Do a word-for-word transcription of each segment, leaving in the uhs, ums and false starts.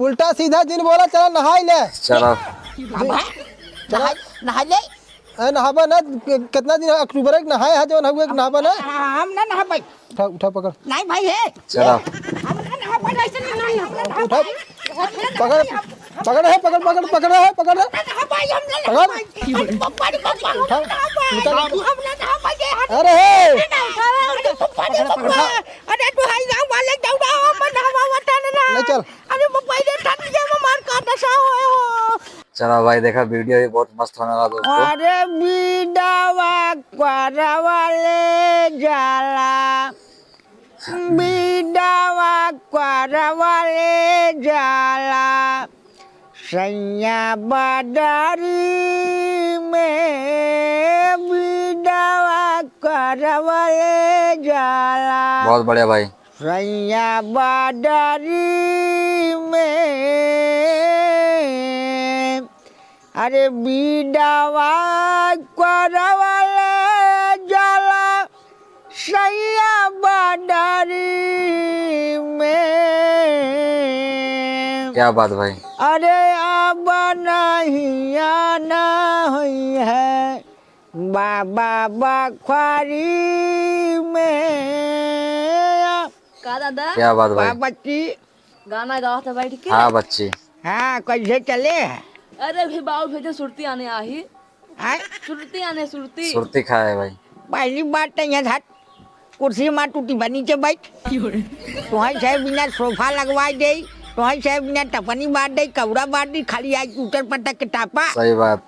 उल्टा सीधा जिन बोला, चला नहाई ले। चला। अब है? चला। नहाई, नहाई ले। ए, नहाबा ना, कि-, कितना दिन अक्टूबर एक नहाए है, जौन हुए कि नहाबा ना। हम ना नहाबा। उठा, उठा, पकड़। नहीं भाई है। चला। हम ना नहाबा, ऐसे ना, ना, ना, ना, उठा। पकड़, पकड़ है, पकड़, पकड़, पकड़ है, पकड़ है। ना नहाबा, हम ना पकड़। नहाबा। अरे पप्पा रे पप्पा, हम उठा, ना नहाबा। निकल। हम ना नहाबा, ये हम अरे हे। ना नहाबा, अरे पप्पा रे पप्पा। अरे तू हाई गाँव वाले दौड़ा, हम नहाबा वतन ना। ले चल। अरे पप्पा, ये ठंड के में मार का दशा होए हो। चला भाई, देखा, video भी बहुत मस्त होने वाला दोस्तों। अरे बीडवा करवले जाला, बीडवा करवले जाला, सैया बदरी में बीडवा करवले जाला। बहुत बढ़िया भाई। सैया बदरी में, अरे बीडवा करवले जाला, सैया बदरी में। क्या बात भाई। अरे अब नहीं आना होई है बाबा बखरी में। का दादा? क्या बात भाई। का बच्ची? गाना गावत है बैठ के। हाँ बच्ची। हाँ, कैसे चले? अरे भी बाबू भेजे सुरती आने आही। आय? सुरती आने, सुरती। सुरती खाए भाई। पहली बात तो यहाँ हट, कुर्सी मार टूटी बनी के बैठ। तोहई से बिना सोफा लगवाई दे, तोहई से बिना टपनी बार दे, कौड़ा बार दे, खाली आई टूटर पटक के टापा। सही बात।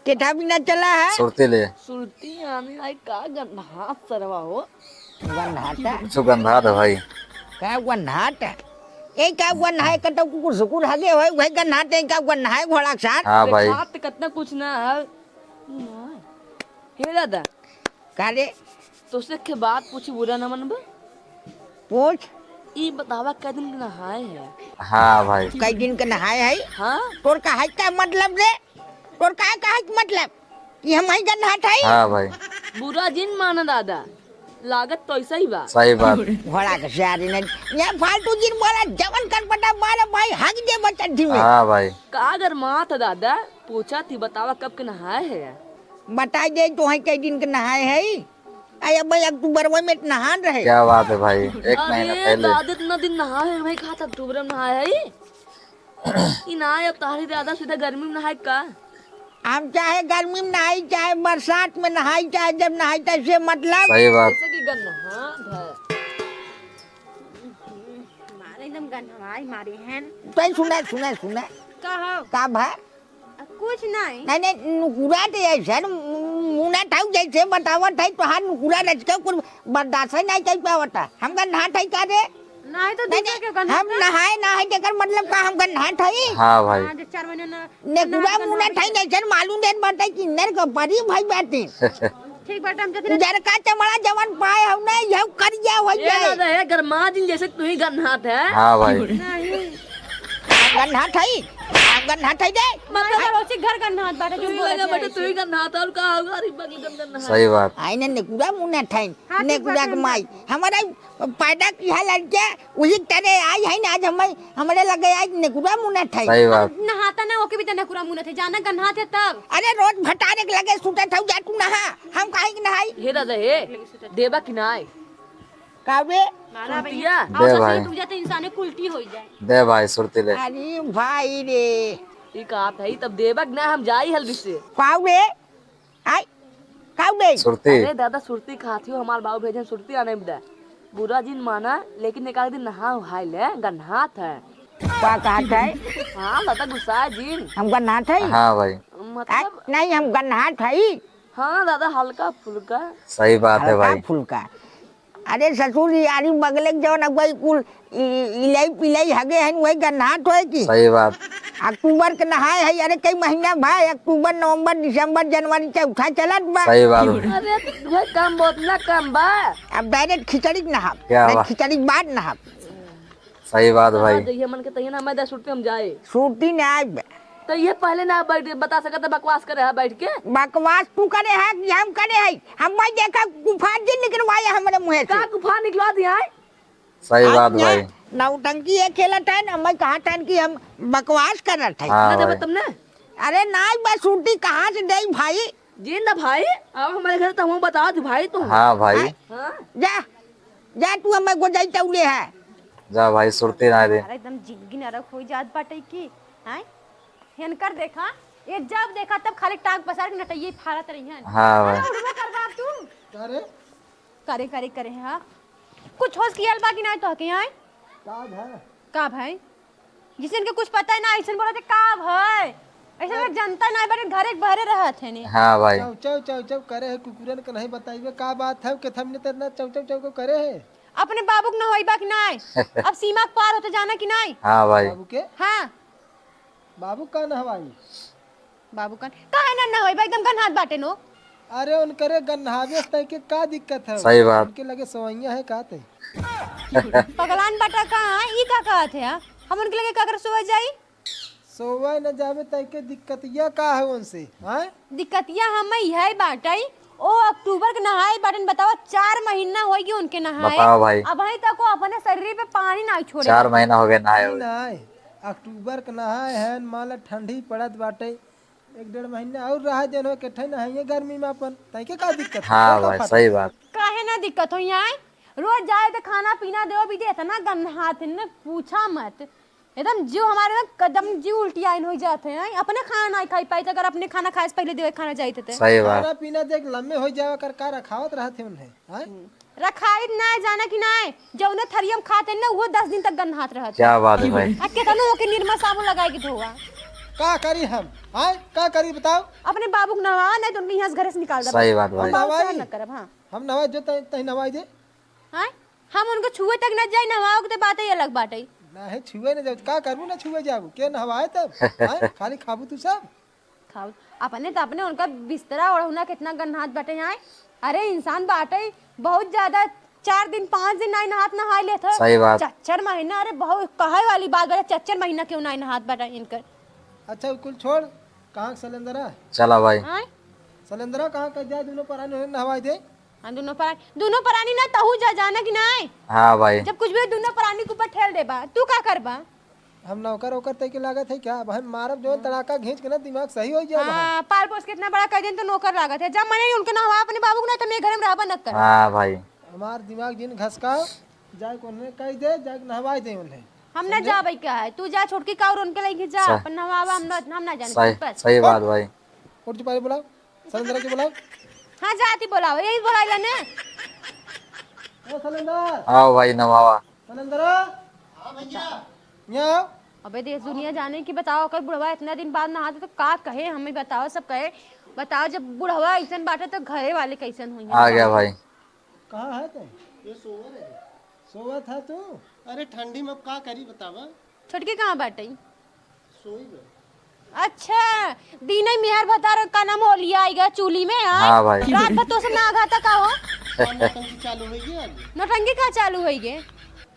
केठा बिना चला है? सुरती ले। सुरती आने आई का गंधात सरवा हो। गंधात है? कुछ गंधात है भाई। का गंधात है? ए का गंधाए, कतौ कुकुर सुकुर हगे होए, वही गंधात है, का गंधाए घोड़ा के साथ? हाँ भाई। देखात कितना कुछ ना है। हे दादा। का रे? तोसे के बात पूछी, बुरा न मनबा? पूछ। ई बतावा, कै दिन के नहाए है? हाँ भाई। कै दिन के नहाए है? हाँ। तोर का है का मतलब रे? तोर का, का है मतलब? कि हम ही गन्हात है? हाँ भाई। बुरा जिन माना दादा, लागत तो ऐसा ही बा। सही बात। घोड़ा के सारे ने, यहाँ फालतू जिन बोला, जवन कर पटा मारे भाई, हग दे बचन में। हाँ भाई। का अगर मात दादा, पूछा थी, बतावा कब के नहाए है? बताई दे, तोहई कै दिन के नहाए है? अरे भाई, अक्टूबर में नहान रहे। क्या बात है भाई, एक महीना अरे पहले। दादा, इतना दिन नहाए है भाई, कहा था अक्टूबर में नहाए है? ई ना, अब तोहरी दादा सीधा गर्मी में नहाए का? हम चाहे गर्मी में नहाई, चाहे बरसात में नहाई, चाहे जब नहाई, तैसे मतलब। सही बात। जैसे कि गन्हात है। मारे एकदम गन्हवाई मारे हैं। तै सुना, सुना, सुना। का हो? का भा? कुछ नहीं। नहीं, नहीं, नुकुरा तो ऐसे न, मु-, मुना ठाऊ जैसे बतावत है, तोहार नुकुरा रच के कुल बर्दाश्त ही नहीं कर पावत है। हम गन्हात है का रे? नहीं तो नहीं, दूसरे नहीं, के गन्हात हम है। नहाए ना है, जेकर मतलब का हम गन्हात है? हाँ भाई। हाँ, जो चार महीने ना, नेकुरा ना मुना गन्हात है। ठाई जैसे मालूम देत बाटे कि नर का परी भाई बाटे। ठीक बाटे, हम जैसे उजरका चमड़ा जवन पाए हो ना, यह करिया हो ए जाए। दादा, ए गरमा जिन जैसे तू ही गन्हात है। हाँ भाई। नहीं। गन्हात है, गन्हात है दे। मतलब पड़ोसी घर गन्हात बाटे, तू जो ही बोलत लगा है बेटा, तू ही ऐसे। गन्हात है और का होगा, अरे बगल गन गन्हात। सही बात। आई ने नेकुरा मुना ठाई, हाँ, ठीक नेकुरा बाटे, के हम माई। हमारा पैदा किया लड़के, वही तरह आई है ना, आज हमें, हमारे लगे आज नेकुरा मुना ठाई। सही बात। नहाता ना, ओके भी तो नेकुरा मुना थे, जाना गन्हात है तब। अरे रोज भटारे के लगे सुतत हऊ, जा तू नहा, हम काहे के नहाई? हे दादा हे, देबा कि नाय? का बे? मारा भाई। सुतिया? दे और भाई। ससुर टूट जाते इंसाने कुल्टी हो जाए। दे भाई, सुरती ले। अरे भाई रे। ई का है, तब देबा कि ना, हम जाई हल्दी से। का बे? आई, का बे? सुरती। अरे दादा, सुरती खाती हो, हमार बाबू भेजन सुरती आने में दे। बुरा जिन माना, लेकिन एक आध दिन नहा उहाई ले, गन्हात है। का कहत है? हाँ, दादा गुस्सा जिन। हम गन्हात है? हाँ भाई। मतलब? आ, नहीं, हम गन्हात है। हाँ दादा, हल्का फुल्का। सही बात है हल्का भाई। फुल्का। अरे ससुर, ई आरी बगले के जवन अगुआ ई कुल ई, इलई पिलई हगे हन, वही गन्हात होए की। सही बात। अक्टूबर के नहाए है, अरे कई महीना भाई, अक्टूबर, नवंबर, दिसंबर, जनवरी, चौथा चलत बा। सही बात। अरे, वही कम बहुत ना कम बा। अब direct खिचड़ी के नहाब। क्या नहीं, बात। खिचड़ी के बाद नहाब। सही बात हाँ, भाई। जइहे मन के तइहे ना, मैं दस सुरती हम जाए। सुरती ना आइब। तो ये पहले ना बैठ, बता सकत है, बकवास करे है बैठ के। बकवास तू करे है कि हम करे है? हम भाई देखा गुफा जी निकलवाए हमरे मुँहे से। का गुफा निकलवा दिया है? सही बात भाई। नौटंकी ये खेलत है ना, मैं कहत है कि हम बकवास करत है। हाँ ना देबो भाई। तब ना। अरे नाई बा, सुरती कहाँ से देई भाई? जी ना भाई, अब हमारे घर तो हम बता दू भाई तू। हाँ भाई। हाँ? हाँ? जा, जा तू हमें गोजाई तौले है। जा भाई, सुरती ना दे। अरे एकदम जिंदगी नरक हो जात बाटे की, हैं? हेनकर देखा, ये जब देखा तब खाली टांग पसार के नटइये फाड़त रही हैं। हाँ भाई। अरे उठबो करबा अब तू? अरे करे, करे, करे, हाँ। कुछ होश कियाल बा कि नाई तोहके, आय? का भाई? का भाई? जिसन के कुछ पता ही ना, अइसन बोलत है, का भाई? अइसन का जनता ना, बड़े घरे के बहरे रहत है ने। हाँ भाई। चौ, चौ, चौ, चौ करे है, कुकुरन के नहीं बताइबे, का बात है, केथा मने तेरना चौ, चौ, चौ को करे है? अपने बाबू के नहवाई बा कि नाई? अब सीमा के पार होते जाना कि नाई? हाँ भाई। बाबू के? हाँ। बाबू का नहवाई? बाबू कन काहे ना नहवाई बा, एकदम गन्हात बाटे नो। अरे उनकरे गन्हावे से तैके का दिक्कत है? सही बात। उनके लगे सवैया है का तै? पगलान बाटा का, हाँ? ई का कहत है? हम उनके लगे काकर सोवे जाई? सोवे न जावे तैके दिक्कतिया का है उनसे, हाँ? दिक्कतिया हमें यह बाटई, ओ अक्टूबर के नहाए बाटन, बतावा, चार महीना होइ गए उनके नहाए। बताओ भाई। अबहीं तक वो अपने शरीर पे पानी ना छोड़े चार बाटे। महीना हो गए नहाए ई हुए। नाय, अक्टूबर के नहाए हैं, मान ला ठंडी पड़त बाटे, एक डेढ़ महीना और रहा जन हो के ठे नहाइए गर्मी में अपन, तैके का दिक्कत है? हाँ तै का भाई, फायदा? सही बात। काहे ना दिक्कत हो यहाँ? रोज जाए तो खाना पीना देओ बीजे, इतना गन्हात है ना, पूछा मत। एकदम जीव हमारे ना कदम जीव उल्टी आइन हो जात है, हैं? अपने खाना नहीं खाई पाई तो अगर अपने खाना खाए से पहले देवे खाना जाइत है तो। सही बात। खाना पीना देख लम्बे हो जावे कर का रखावत रहत है उन्हें, हैं? रखाइत ना जाना कि ना, जौने थरियम खाते ना वो दस दिन तक गन्हात रहत है। क्या बात है भाई? आ केतनो ओके निरमा साबुन लगाए के धोवा। का करी हम, हैं? का करी बताओ? अपने बाबू के नहवा, नहीं तो उनके यहाँ से घरे से निकाल दे। सही बात भाई। हम बहुत सहन नहवाई? न करब, हाँ। हम नहवाई जो तहीं, तहीं नहवाई दे। हैं? हम उनको छुए तक न जाई, नहवाओ के तो बात ही अलग बाटे। नहीं छुए न जाओ, का करबू ना छुए जाबू? के नहवाए तब? हैं? खाली खाबू तू सब? खाओ। अपने तो अपने उनका बिस्तरा ओढ़ौना कितना गन्हात बाटे हैं। अरे इंसान बाटे बहुत ज्यादा, चार दिन पाँच दिन नाई नहात नहाए लेत है। सही बात। चार चार महीना, अरे बहुत कहे वाली बात बाटे, चार चार महीना क्यों नाई नहात बाटे इनकर। अच्छा, उ कुल छोड़, कहाँ के सलेंदरा? चला भाई। आय? सलेंदरा कहाँ के जाए, दोनों परानी उन्हें नहवाई दे। हाँ, दोनों परानी, दोनों परानी ना तहू जा, जाना कि नाय? हाँ भाई। जब कुछ भी हो, दोनों परानी के ऊपर ठेल देबा, तू का करबा? हम नौकर ओकर तय के लागत है क्या? अब हम मारब जौन तड़ाका घींच के ना दिमाग सही हो जाए। हाँ, पाल पोस के इतना बड़ा कर देन तो नौकर लागत है। जा मने उनके नहवा अपने बाबू को, ना तो मैं घर में रहबा न कर। हाँ भाई। हमार दिमाग जिन घसका, जाए को उन्हें कह दे, जाए नहवाई दे उन्हें। हम ना समझे? जाबे का है, तू जा छोटकी का और उनके लेके जा, सही। अपन नहवावा, हम ना, हम ना जाने सही, बस। सही बात भाई। उठ चुपा रे, बुलाओ। सलेंदरा के बुलाओ। हाँ, जाती बुलाओ, यही बुलाइला ने। ए, सलेंदर। आओ भाई, नवावा। सलेंदरा। हाँ भैया। यहाँ आओ। अबे देश दुनिया जाने की बताओ, अगर बुढ़वा इतना दिन बाद नहाते तो का कहे, हमें बताओ, सब कहे। बताओ, जब बुढ़वा ऐसन बाटे तो घरे वाले कैसन हुई हैं, आ गया बताओ। भाई। कहाँ है तू? ये सोवर है। सोवत है तू? अरे ठंडी में अब का करी बतावा? छोटकी कहाँ बाटे? सोई बा। अच्छा, दीने मेहर भतार का नाम होलिया आइगा चूल्ही में, हाँ? हाँ भाई। रात भर तो से ना आगा था का हो? और नौटंकी चालू होई गई आज। नौटंकी का चालू होई गई?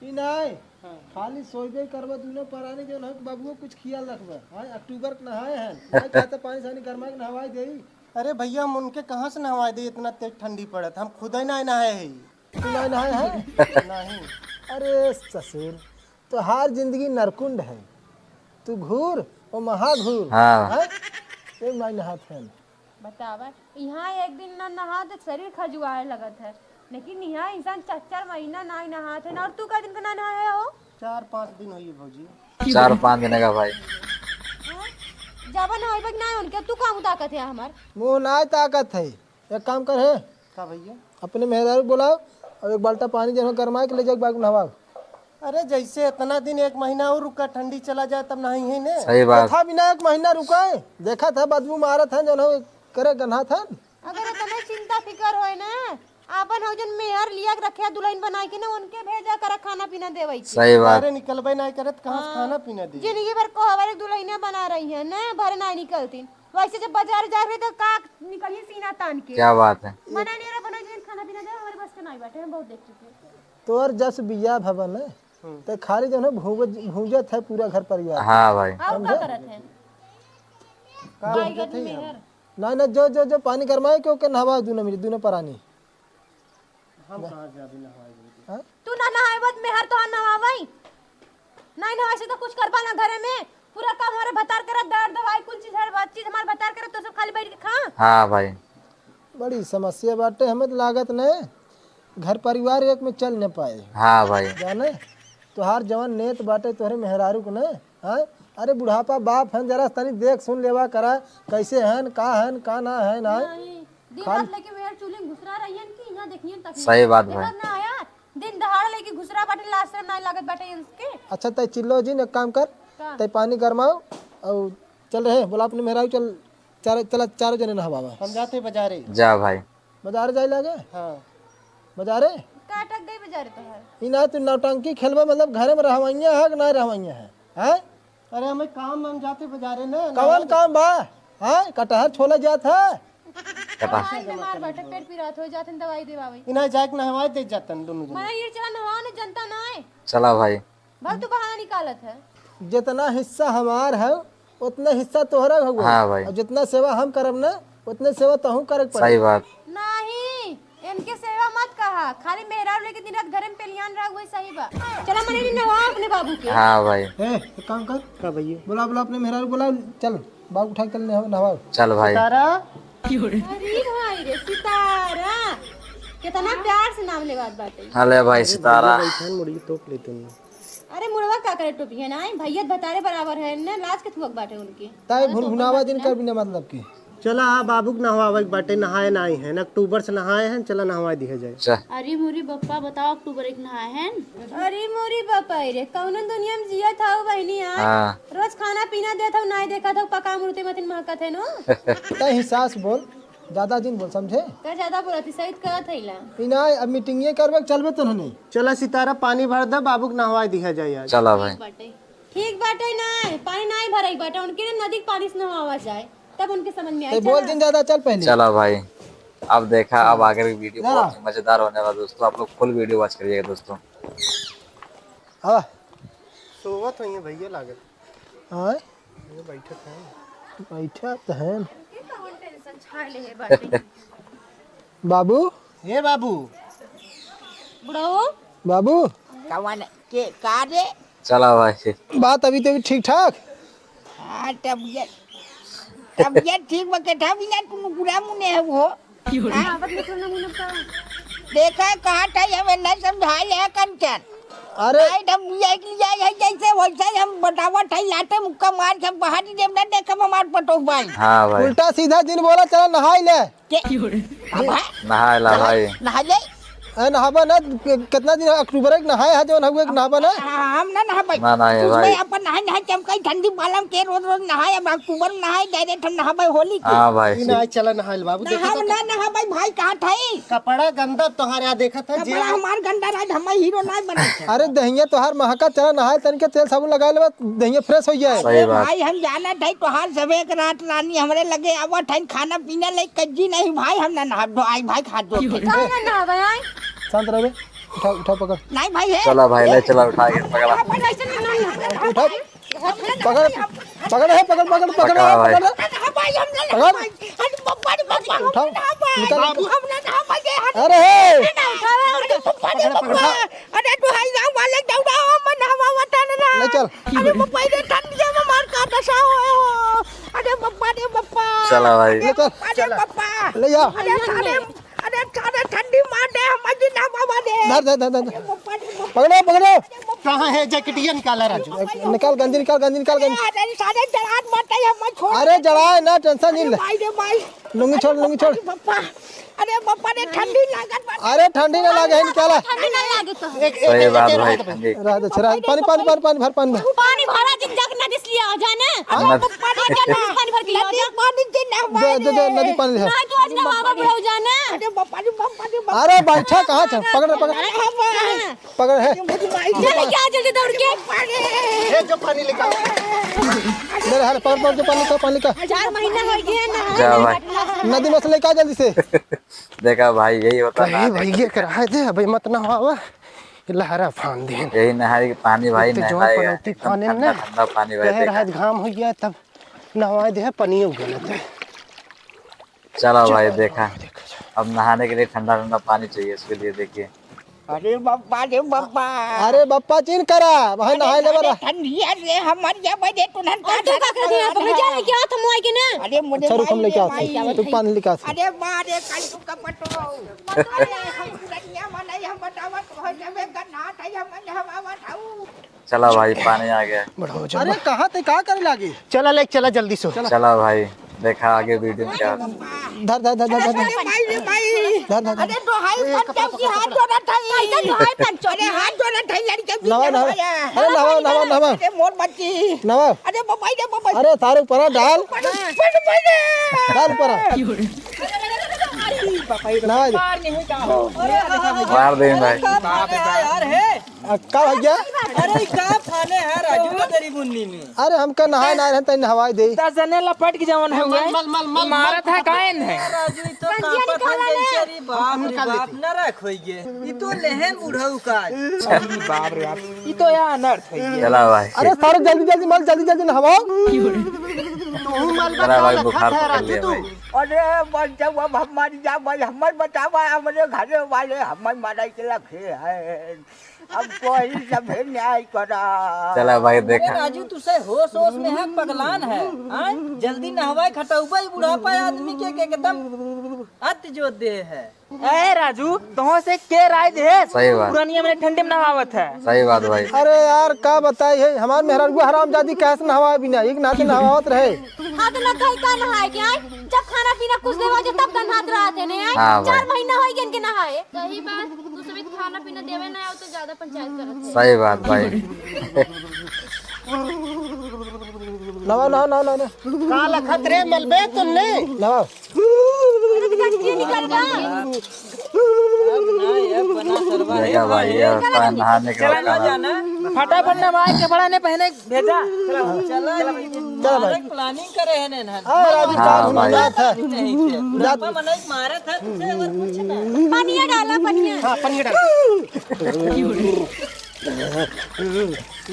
ई नाय, हाँ। खाली सोइबे करबा, दूनो परानी जौन हो, बबुओ कुछ खियाल रखबा। हाँ, अक्टूबर के नहाए हैं, नाय कहता पानी सानी गरमा के नहवाई देई। अरे भैया, हम उनके कहाँ से नहवाई देई, इतना तेज ठंडी पड़त, हम खुद ही ना नहाए हैं। तू ना नहाए है? नहीं। अरे ससुर, तोहार जिंदगी नरकुंड है। तू घूर, ओ महाघूर। हाँ। हैं? ये माई नहात है। बतावा, यहाँ एक दिन ना नहा तो शरीर खजुआए लगत है, लेकिन यहाँ इंसान चार चार महीना ना ही नहात है ना। और तू का दिन का ना नहाए हो? चार पाँच दिन होइए भौजी। चार पाँच दिन का भाई। हाँ? जाबा नहाइबे कि ना उनके, तू का ताकत है हमार? मुँह ना ताकत है। एक काम कर है, का भैया? अपने मेहरारू बुलाओ और एक बाल्टा पानी जौन हो गरमाए के ले जाओ, बाग नहवाओ। अरे जैसे इतना दिन, एक महीना और रुका, ठंडी चला जाए तब नहाई है ने। सही बात। कथा बिना एक महीना रुका है, देखा था बदबू मारत है जौन हो करे गन्हात है। अगर इतने चिंता फिकर होए ना, आपन हो जन मेहर लिया के रखे दुल्हन बनाए के ना, उनके भेजा करा खाना पीना देवे के। सही बात। अरे निकलबे ना करत, कहाँ से हाँ। खाना पीना दे? जिंदगी भर कोहबर दुल्हनिया बना रही है ना, भर ना निकलती। वैसे जब बाजार जा रहे तो का निकलिए सीना तान के। क्या बात है। मना नहीं रहा बना के खाना पीना दे, हमारे बस के नहीं बैठे, हम बहुत देख चुके हैं। तोर जस बिया भवन है, हम्म। ते खाली जौन है भूंज-, भूंजत है पूरा घर परिवार। हाँ भाई। और का समझे? करत है? का भाई भूंजत है मेहर। ना, ना, जो, जो, जो पानी गरमाए के ओके नहवाओ दूनो मिली, दूनो परानी। हम कहाँ जाबे नहवाए जल्दी? हाँ? तू ना नहाए बत मेहर तो नहवावई। नहीं ना, ऐसे तो कुछ करबा ना घरे में। पूरा काम हमारे भतार करत, दर दवाई कुल चीज, हर बात चीज हमारे भतार करत, तो सब खाली बैठ के खा। हाँ भाई। बड़ी समस्या बाटे, हमें तो लागत न घर परिवार एक में चल न पाए। हाँ भाई। जाने तोहार जवन नेत बाटे तोहरे मेहरारू को न, हाँ? अरे बुढ़ापा बाप हन, जरा तनी देख सुन लेवा करा, कैसे हन, का हन, का ना हन, आए? नहीं, दिन खाल- रात लेके मेहर चूल्हे में घुसरा रही हन कि यहाँ देखिए तक सही बात भाई। देखत ना आया, दिन दहाड़ लेके घुसरा बाटे, लाज शरम नाई लागत बाटे इनके। अच्छा, तै चिल्लो जिन, एक काम कर, का? तै पानी गरमाओ और चल रहे, बोला अपने मेहरारू, चल, चार, चला, चारों जने नहवावा। हम जाते बाजारे। जा भाई। बाजार जाए लागे? हाँ। बाजारे? का अटक गई बाजारे तोहार? ई ना तू नौटंकी खेलबा, मतलब घरे में रहवैया है कि ना रहवैया है? हैं? अरे हमें काम में हम जाते बाजारे ना, कवन ना काम बा? हैं? कटहर छोला जात है? कटहर। भाई बीमार बाटे, पेट पिरात हो जात है, दवाई देवावे। इन्हें जाके नहवाए दे जातन दोनों जने। मना ये चला नहवा न जनता ना है। चला भाई। भल तू बहाना निकालत है। जितना हिस्सा हमार है, उतना हिस्सा तोहरा हउवे। हाँ भाई। और जितना सेवा हम करब ना, उतने सेवा तहूँ करे के पड़ी। सही बात। नहीं, इनके सेवा मत कहा, खाली मेहरारू लेके दिन रात घरे में पेलियान रहा, वही सही बा। चला मने नहवा अपने बाबू के। हाँ भाई। ए, एक काम कर। का भैया? बुला, बुला अपने मेहरारू बुला, चल बाबू उठा के चल नहवा, नहवाओ। चल भाई। सितारा। अरे भाई रे सितारा, कितना प्यार से नाम लेवात बाटे। अरे भाई अरे सितारा। भैया बैठा, मुड़ी तोप लेते हैं। अरे मुड़वा का करे टोपी है ना, भैया भतारे बराबर है ना, लाज के थुअक बाटे उनके। ताई भुनभुनावा जिन कर बिना मतलब की। चला, हाँ, बाबू के नहवावे के बाटे, नहाए ना आई हैं, अक्टूबर से नहाए हैं, चला नहवाए दिया जाए। चल। अरे मोरी बप्पा, बताओ, अक्टूबर एक नहाए हैं? अरे मोरी बप्पा रे, कौन दुनिया में जियत हऊ बहिनी यार? हाँ। रोज खाना पीना देत हऊ, नाई देखत हऊ, पका मुड़ते मतिन महकत है नो। ताई ही सास बोल, ज्यादा जिन बोल, समझे? का ज्यादा बोलत ही, सही कहत है ला। ई ना, अब मीटिंग ये करबे, चलबे तो नहीं। चला सितारा, पानी भर दे, बाबू के नहवाए दिया जाए आज। चला भाई। ठीक बाटे। ठीक बाटे ना, पानी ना ही भराई बाटे, उनके ना नदी के पानी से नहवावा जाए, तब उनके समझ में आई। ए, बोल चला। जिन ज्यादा, चल पहले। चला भाई, अब देखा, अब आगे की वीडियो चला। बहुत ही मजेदार होने वाला दोस्तों, आप लोग फुल वीडियो वॉच करिएगा दोस्तों। हाँ। सोवत हुई है भैया लागत। हाँ? ये बैठत है। बैठा तो है। इनके कौन टेंशन छाए ले है बाटे? बाबू। हे बाबू। बुढ़ऊ। बाबू। कौन के का रे? चला भाई। बात अभी तो भी ठीक ठाक। हाँ, तबियत, तबियत ठीक बा, केठा बिना तू नुकुरा मुने है वो। हाँ? देखा, कहा था, हमें नहीं समझाए है कंचन। अरे। नहीं, हम ये के लिए है, जैसे वैसे ही हम बतावत है, लाते मुक्का मार के हम बाहर ही देव ना, देखब हमार पटोह भाई। हाँ भाई। उल्टा सीधा जिन बोला, चला नहाई ले। के? अब है? नहाए ला भाई। नहा ले। ए, नहाबा ना, कि-, कितना दिन अक्टूबर एक नहाए है, जो नहुए के नहाबा ना। हम ना नहाबे। ना नहाए भाई। अपन नहाए, नहाए चमकाई ठंडी मालम के रोज, रोज नहाए, अब अक्टूबर में नहाए, direct हम नहाबे होली के। हाँ भाई। ई ना, चला नहाए ले बाबू, देखो नहाब तो ना, नहाबे भाई, कहा था ई? कपड़ा गंदा तोहार, आ देखत है, कपड़ा हमार गंदा रहा, हम हीरो ना बना। अरे दहिया तोहार महका, चला नहाए, तनिके तेल साबुन लगाए लेबा, दहिया fresh हो जाए। सही बात। भाई, हम जानत है तोहार सबे एक रात रानी हमरे लगे आवत है, खाना पीना ले कज्जी नहीं भाई, हम ना नहाब, आई भाई, हाथ जोड़ के। काहे ना नहाबे, आई? शांत रह बे। उठा, उठा, पकड़। नहीं भाई, है। चला भाई, ले चला, उठा के पकड़ा। अपन ऐसे ना, ना, ना। उठा। पकड़, पकड़ है, पकड़, पकड़, पकड़ पकड़ा है, भाई। पकड़। ना, ना, भाई, हम ना पकड़। नहाबे। अरे पप्पा रे, पप्पा, हम उठाओ, ना नहाबे। निकाल। हम ना नहाबे, हम अरे, हे। ना, ना, उठावे, अरे पप्पा रे, पप्पा। अरे तू हाई गाँव वाले दौड़ा, हम नहावा वतन ना। ले चल। अरे पप्पा, ये ठंडिया में मार का दशा होए हो। अरे पप्पा रे, पप्पा। चला भाई। अरे ले चल। पप्पा रे, पप्पा। ले जा। अरे सारे अरे, अरे, ठंडी मार दे, हम अजी ना बाबा दे। धर, धर, धर, धर। अरे, बाबा रे, बाबा। पकड़ो, पकड़ो। कहाँ है जैकेटिया निकाला राजू? निकाल गंजी, निकाल गंजी, निकाल गंजी। अरे, अरे, सारे जरात मत है, हम छोड़ अरे, दे। जराए ना, tension नहीं अरे, ले। भाई रे, भाई। लुंगी छोड़, लुंगी छोड़। अरे, बाबा। अरे, बाबा रे, ठंडी लागत बा। अरे, ठंडी ना लागे है, निकाला। ठंडी ना लागे तो। एक, एक, सही एक, बात एक भाई, रात में। ठंडी। रात, अच्छा, रात, पानी, पानी, पानी, पानी, भर, पानी, भर। पानी भरा दिन जाके नदी से लिया जाने। हाँ? नदी से पानी भर के लिया नदी जाने। पानी के ना दे, दे, दे, नदी पानी है। नहीं तो आज नहावा बुढ़ऊ जाना। अरे बाप रे, बाप रे, बाप। अरे बैठा कहाँ था? पकड़, पकड़। अरे बाप रे। पकड़ है। अरे भाई। चल क्या जल्दी दौड़ के। अरे। ये जो पानी लेकर। ले रे, हाल पकड़, पकड़, जो पानी का, पानी का। चार महीना हो गया ना। जा भाई। नदी में से लेकर आ जल्दी से। देखा भाई, यही होता है कहीं ना। भैया के रहा दे, अबे मत नहावा। ये लहरा फान दे। यही नहाए के पानी भाई, इतने जोर नहाए पनौती एकदम फाने ठंडा, ना। ठंडा पानी भाई, कहे देखा। रहा घाम हो गया तब। नहवाए दे, पनियो गलत है। चलो चलो भाई, भाई, देखा। देखा जाए। अब नहाने के लिए ठंडा ठंडा पानी चाहिए, इसके लिए देखिए। अरे बप्पा रे बप्पा। अरे बप्पा चिन करा, वहाँ अरे नहाए लेवे अरे रहा। ठंडिया रे हमर ये बजे तुनन और तू का कर दिया? तुम जा लेके आओ, तुम आए के ना। अरे मुझे अच्छा, रुक, हम माई लेके रे आते हैं, माई। रुक, पानी लेके आते हैं। अरे माँ रे कल तू कपटो। अरे हम दुनिया में नहीं हम बतावत हो जबे गन्ना था हम हवा हवा। चला भाई, पानी आ गया। बढ़ाओ, चला। अरे, कहाँ ते, का करे लागे? चला, ले, चला, जल्दी से। चला भाई, देखा आगे वीडियो में क्या होता है। धर, धर, धर, धर, धर, धर। अरे, भाई रे, भाई। धर, धर, धर। अरे, दोहाई बन जाओ कि हाथ जोड़ा था। कैसे दोहाई बन जाओ? अरे, हाथ जोड़ा था, लड़के भी नवा, नवा। नवाया। अरे, नवा, नवा, नवा। अरे, मोर बच्ची। नवा। अरे, बबाई रे, बबाई। अरे, सारे ऊपर डाल। बड़, बड़, बड़। डाल ऊपर। नवा। मार दे भाई। बाप रे बाप। यार, हे। आ, का भैया? अरे, ई का फाने है राजू का तेरी बुन्नी में? अरे, हमका नहाए ना रहे, तनी नहवाए दे। दस जने लपट के जवन है, मल, मल, मल, मल, मारत है, कायन है। राजू, ई तो संजिया कांपत है निकाला ले। जैसे, अरे बाप रे बाप, न रख होइए। ई तो लेहें बुढ़ऊ का। अरे बाप रे बाप, ई तो या अनर्थ है ये। चला भाई। अरे, सारे जल्दी, जल्दी मल, जल्दी, जल्दी नहवाओ। तू मल चला भाई, बचा बुखार लखत है पकड़ राजू लिया तू। भाई। अरे, बच जाओ, अब हम मर जाओ भाई, हमर बचावा, हमरे घरे वाले, हमर मारे के लखे है। अब कोई सभे न्याय करा। चला भाई, अरे देखा। राजू, तुसे होश होश में है, पगलान है, आय? जल्दी नहवाए खटउबा, ई बुढ़ापा आदमी के, के एकदम अत जो दे है। ए राजू, तोह से के राय दे? सही बात। पुरनिया में ठंडी में नहावत है। सही बात भाई। अरे यार, का बताई है, हमार मेहरारू हरामजादी कैसे नहवाए बिना, एक नाते नहवावत रहे। हाँ, तो लग गई का नहाए के, आय? जब खाना पीना कुछ नहीं हुआ, जब तब नहात रहत है, नहीं आय? हाँ भाई। चार महीना हो गए इनके नहाए। सही बात, तू सभी खाना पीना देवे ना आओ तो ज्यादा पंचायत करत है। सही बात भाई। नवा, नवा, नवा, नवा। का लखत रे मलबे तुमने? नवा। अरे तो ये निकल गया। अब ना, अब बना सरवा है। देखा भाई, ये होता है नहाने के बाद चला ना खाना। जाना। फटाफट नहाए, कपड़ा नहीं पहने, भेजा। चला, चला, चला भाई। मारक planning करे है ने ना। हाँ, राजू, हाँ चार भाई। महीना था। नहीं थे। बुढ़ापा मनई मारा था, तुझे और कुछ ना। पनिया डाला, पनिया। हाँ, पनिया डाला।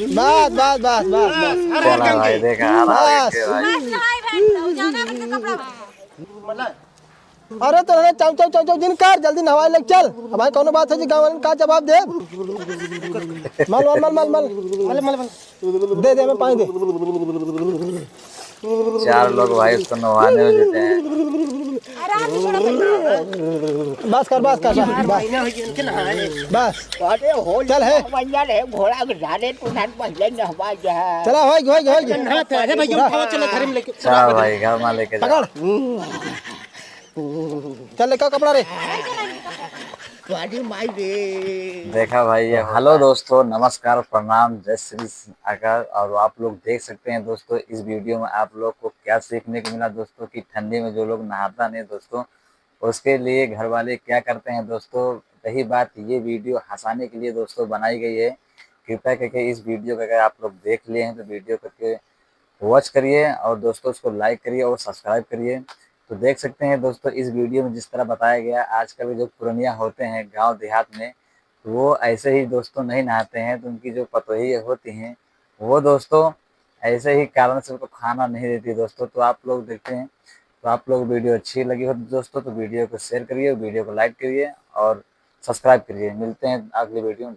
बस, बस, बस, बस, बस। चला भाई, देखा, आ रहा है बस। भाई। बस नहाए भाई, जाना है अपने कपड़ा। अरे तो रे, चाउ, चाउ, चाउ, चाउ, जिन कर, जल्दी नहवाए लग चल। अब भाई, कौनो बात है जी, गाँव वालन का जवाब दे? मल, मल, मल, मल, मल। मल, मल, मल। दे, दे, मैं पानी दे। चार लोग भाई उसको नहवाने में लेते हैं। आराम से थोड़ा बैठो। बस कर, बस कर, बस, बस। महीना हो गया उनके नहाए। बस। अरे हो चल है। भैया रे, घोड़ा के झारे तू ना पहले नहवा जा। चला, होई, होई, होई। नहाते हैं, अरे भैया, उठाओ, चलो घर में लेके। चला भाई, घर में लेके जाओ। पकड़। चल, लेकर कपड़ा रे। तुम्हारी माई रे। देखा भाई, ये हेलो दोस्तों, नमस्कार, प्रणाम, जय श्री आकाश। और आप लोग देख सकते हैं दोस्तों, इस वीडियो में आप लोग को क्या सीखने को मिला दोस्तों, कि ठंडी में जो लोग नहाता नहीं दोस्तों, उसके लिए घर वाले क्या करते हैं दोस्तों। रही बात, ये वीडियो हंसाने के लिए दोस्तों बनाई गई है। कृपया करके इस वीडियो को अगर आप लोग देख लिए हैं तो वीडियो करके वॉच करिए और दोस्तों उसको लाइक करिए और सब्सक्राइब करिए। तो देख सकते हैं दोस्तों, इस वीडियो में जिस तरह बताया गया, आजकल के जो पुरनिया होते हैं गांव देहात में, वो ऐसे ही दोस्तों नहीं नहाते हैं, तो उनकी जो पतोही होती हैं वो दोस्तों ऐसे ही कारण से उनको खाना नहीं देती दोस्तों। तो आप लोग देखते हैं, तो आप लोग वीडियो अच्छी लगी हो दोस्तों तो वीडियो को शेयर करिए, वीडियो को लाइक करिए और सब्सक्राइब करिए। मिलते हैं अगले वीडियो में।